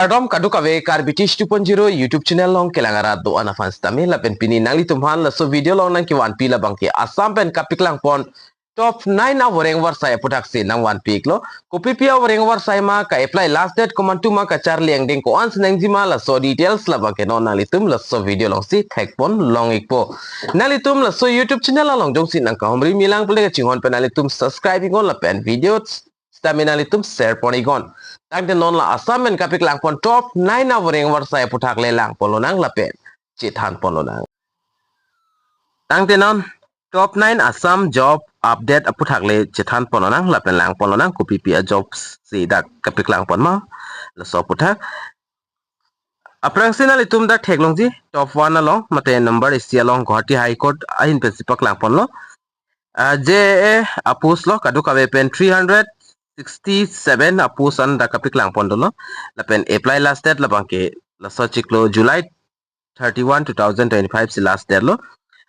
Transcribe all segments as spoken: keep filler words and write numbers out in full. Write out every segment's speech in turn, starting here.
Kardom kadokave Karbi Tish two point zero YouTube channel along kelang arat do-an aphan sitame lapen pini nanglitum aphan laso video along nangkevanpi labangke Assam pen kapaklangpon top nine avoreng avarsai aputhaksi nangvanpi iklo. Kopipi avoreng avarsai ma, ka-apply last date komantu ma, kacharli angdeng ko-an si nangjima, laso details labangke non nanglitum laso video alongsi thekponlong ikpo. Nanglitum laso YouTube channel along jongsi nangkahumri milang pule kachinghon pen nanglitum subscribe iknon lapen video sitame nanglitum share pon iknon. Tangte non la Assam pen kapaklangpon top nine avoreng avarsai aputhak le langponlonang lapen chethanponlonang. Tangte non top nine Assam job update aputhak le chethanponlonang lapen langponlonang, kopipi a-job si dak kapaklangpon ma, laso aputhak. Aphrangsi nanglitum dak theklongji top one along mate number isi along Guwahati High Court ahin pensi paklangponlo. Ah, J A A a-post lo, kadokave pen three hundred sixty-seven a-post an dak kapaklangpon dolo. Lapen apply last date labangke laso chiklo July thirty-one, two thousand twenty-five si last date lo.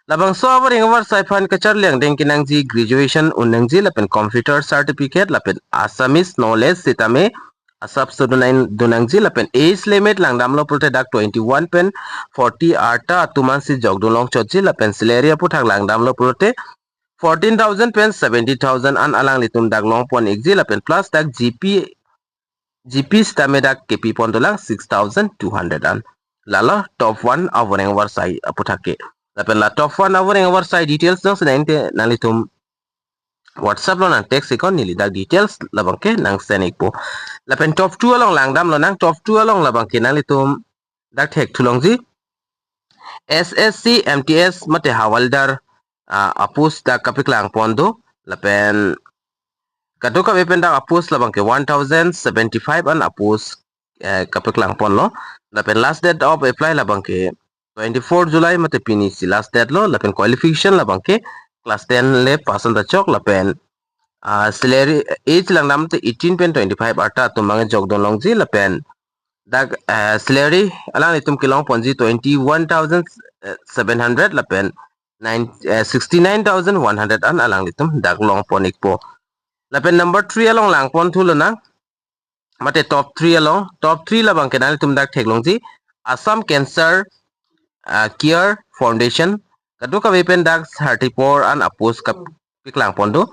Labangso avoreng avarsai aphan kacharli angdeng kenangji, graduation un nangji lapen computer certificate lapen Assamese knowledge sitame asapso do nang, do nangji lapen age limit langdamlo pulote dak twenty-one pen forty arta atum ansi jokdunlong chotji lapen salary aputhak langdamlo pulote fourteen thousand pen seventy thousand an alanglitum dak longpon ikji lapen plus dak G P, G P sitame dak kepipon dolang six thousand two hundred an. Lalo top one avoreng avarsai aputhak ke. Lapen la top one avoreng avarsai details jongsi nangte nanglitum WhatsApp along nang text iknon, neli dak details labangke nang send ikpo. Lapen top two along langdamlonang, top two along labangke nanglitum dak thekthulongji S S C, M T S mate Hawaldar, ah, a-post dak kapaklangpon do lapen kadokave pen dak a-post labangke one thousand seventy-five an a-post, eh, kapaklangponlo. Lapen last date of apply labangke twenty-four July mate pini si last date lo, lapen qualification labangke class ten le pass an ta chok lapen, ah, salary age langdamte eighteen pen twenty-five arta atum abang jokdunlongji lapen dak, eh, salary alanglitum kelongponji twenty-one thousand seven hundred lapen nine, eh, sixty-nine thousand one hundred an alanglitum dak longpon ikpo. Lapen number three along langponthulonang, mate top three along, top three labangke nanglitum dak theklongji Assam Cancer, ah, Care Foundation, kadokave pen dak thirty-four an a-post kapaklangpon do.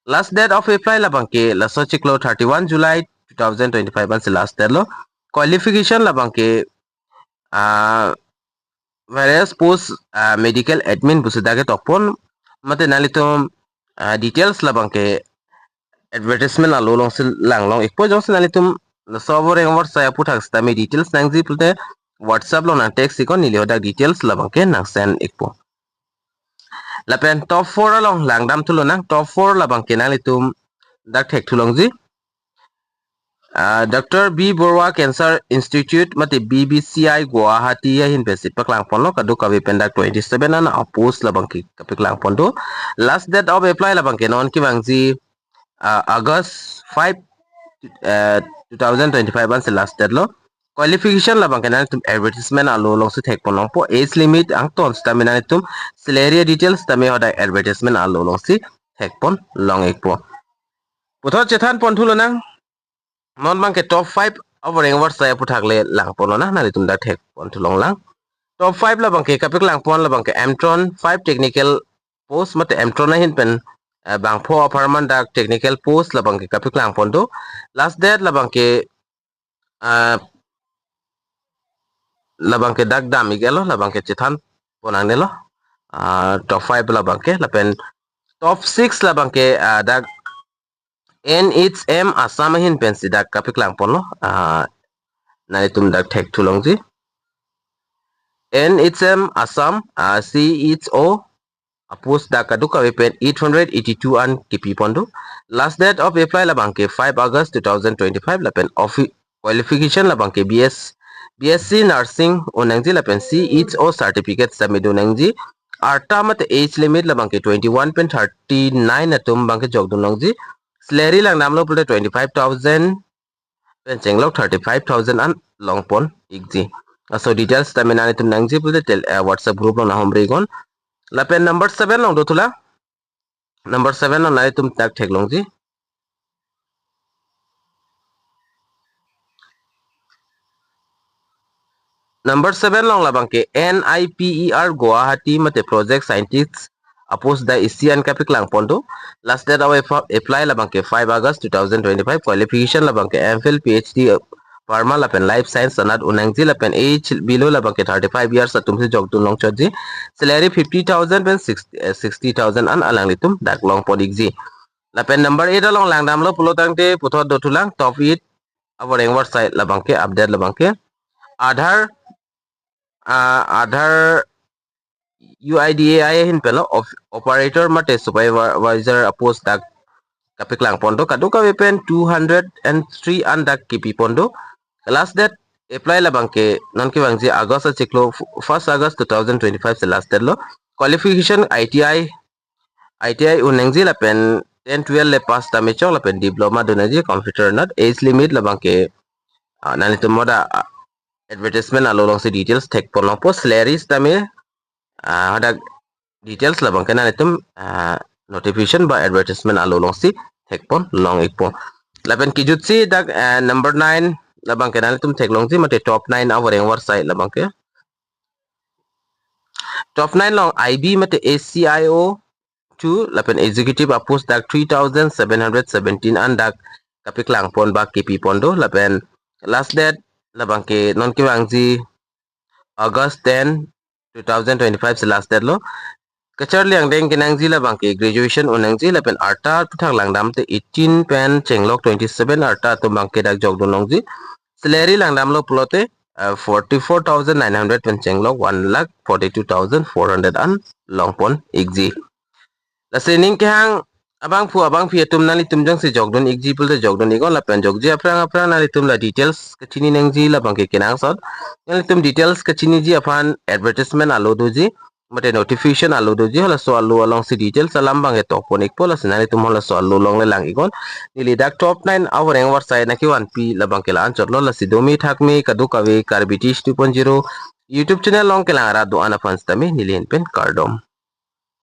Last date of apply labangke laso chiklo thirty-one July two thousand twenty-five ansi last date lo. Qualification labangke, ah, various post, ah, medical admin pusi dak ketokpon, mate nanglitum, ah, details labangke advertisement alo alongsi langlong ikpo. Jongsi nanglitum laso avoreng avarsai aputhak sitame details nangji pulote WhatsApp along nang text iknon, neli hadak details labangke nang send ikpo. Lapen top four along langdamthulonang, top four labangke nanglitum dak thekthulongji, ah, Doctor B Borua Cancer Institute mate B B C I Guwahati ahin pensi paklangponlo, kadokave pen dak twenty-seven an a-post labangke kapaklangpon do. Last date of apply labangke non kevangji, ah, August five, eh, two thousand twenty-five ansi last date lo. Qualification labangke nanglitum advertisement alo alongsi thekponlongpo. Age limit angton sitame nanglitum salary details tame hadak advertisement alo alongsi thekponlong ikpo. Puthot chethanponthulonang, non abangke top five avoreng avarsai aputhak le langponlonang, nanglitum dak thekponthulonglang. Top five labangke kapaklangpon labangke Emtron five technical post mate Emtron ahin pen, eh, bangpho apharman dak technical post labangke kapaklangpon do. Last date labangke, ah, labangke dak dam iklo, labangke chethanpon nangnelo. Ah, top five labangke, lapen top six labangke, ah, dak N H M Assam ahin pensi dak kapaklangponlo. Ah, nanglitum dak thekthulongji. N H M Assam, ah, C H O a-post dak kadokave pen eight hundred eighty-two an kepipon do. Last date of apply labangke five August two thousand twenty-five lapen offi-, qualification labangke B S, B S C nursing un nangji lapen C H O certificate sitame do nangji. Arta mate age limit labangke twenty-one pen thirty-nine atum abangke jokdunlongji. Salary langdamlo pulote twenty-five thousand pen chenglok thirty-five thousand an longpon ikji. Laso details tame nanglitum nangji pulote tel-, eh, WhatsApp group along nanghumri iknon. Lapen number seven along dothulonang. Number seven along nanglitum dak theklongji. Number seven along labangke N I P E R Guwahati mate project scientist apost dak isi an kapeklang pon do. Last date of apply labangke five August two thousand twenty-five. Qualification labangke M Phil, P H D, pharma lapen life science anat un nangji lapen age below labangke thirty-five years atum si jokdun longchotji. Salary fifty thousand pen sixty, eh, sixty thousand an alanglitum dak long pon ikji. Lapen number eight along langdamlo pulo tangte puthot dothulang top eight avoreng avarsai labangke update labangke Aadhaar, ah, Aadhaar U I D A I ahin penlo of-, operator mate supervisor apost dak kapeklang pon do, kadokave pen two hundred and three an dak kipi pon do. Last date apply labangke non kevangji August achiklo, first August two thousand twenty-five si last date lo. Qualification I T I, I T I un nangji lapen ten twelve le pass tame chok lapen diploma do nangji computer anat. Age limit labangke, ah, nanglitum moda, ah, advertisement alo alongsi details thek pon longpo. Salaries tame, ah, hadak details labangke nanglitum, ah, notification ba advertisement alo alongsi thek pon long ikpo. Lapen kejutsi dak, ah, number nine labangke nanglitum theklongji mate top nine avoreng avarsai labangke. Top nine along I B mate A C I O two lapen executive apost dak three thousand seven hundred seventeen an dak kapeklang pon ba kipi pon do lapen last date labangke non kevangji August ten, two thousand twenty-five si last date lo. Kacharli angdeng kenangji labangke graduation un nangji lapen arta aphuthak langdamte eighteen pen chenglok twenty-seven arta atum abangke dak jokdun longji. Salary langdamlo pulote, eh, forty-four thousand nine hundred pen chenglok one lakh forty-two thousand four hundred an long pon ikji. Lasi ning kehang abangphu abangphi atum nanglitum jongsi jokdun ikji pulote jokdun iknon lapen jokji aphrang aphrang nanglitum la details kachini nangji labangke kenangsot. Nanglitum details kachiniji aphan advertisement alo doji mate notification alo doji, halaso alo alongsi details alam abangke tok pon ikpo. Lasi nanglitum halaso alo along le lang iknon. Neli dak top nine avoreng avarsai nangkevanpi labangke la-anchotlo. Lasi dome thakme kadokave Karbi Tish two point zero YouTube channel along kelang arat do-an aphan sitame neli ahin pen kardom.